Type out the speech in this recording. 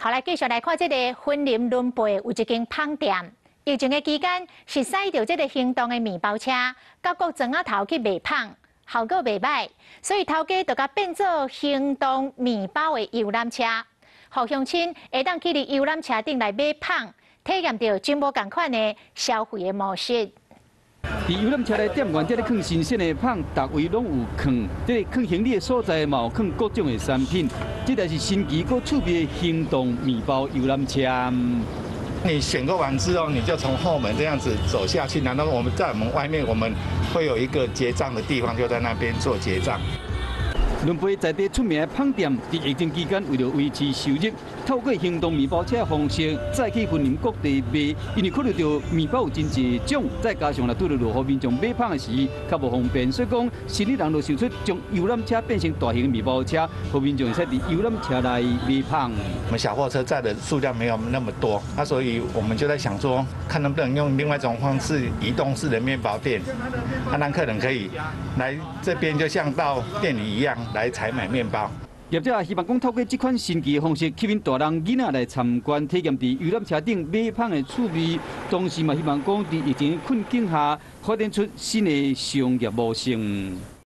好，來繼續來看這個雲林崙背有一間麭店，疫情的期間是駛著這個行動的麵包車，到各庄仔頭去賣麭，效果袂䆀，所以頭家就共變做行動麵包的遊覽車，予鄉親會當去佇遊覽車頂來買麭，體驗著真無仝款的消費的模式。佇遊覽車內店員佇咧囥新鮮的麭，逐位攏有囥，這個囥行李的所在嘛有囥各種的產品。這台是新奇閣趣味的行動麵包遊覽車。你選購完之後，你就從後門這樣子走下去，然後我們在我們外面，我們會有一個結賬的地方，就在那邊做結賬。崙背在地出名的麭店，佇疫情期間為著維持收入，透過行動麵包車的方式，載去雲林各地賣。因為考慮著麵包有真濟種，再加上若拄著落雨，民眾買麭的時較無方便，所以講生理人就想出將遊覽車變成大型的麵包車，予民眾會使佇遊覽車內買麭。我們小貨車載的數量沒有那麼多，那所以我們就在想說，看能不能用另外一種方式，移動式的麵包店，啊，讓客人可以來這邊，就像到店裡一樣來採買麵包。業者希望講透過這款新奇的方式，吸引大人囡仔來參觀，體驗佇遊覽車頂買麭的趣味。同時嘛，希望講佇疫情困境下，發展出新的商業模式。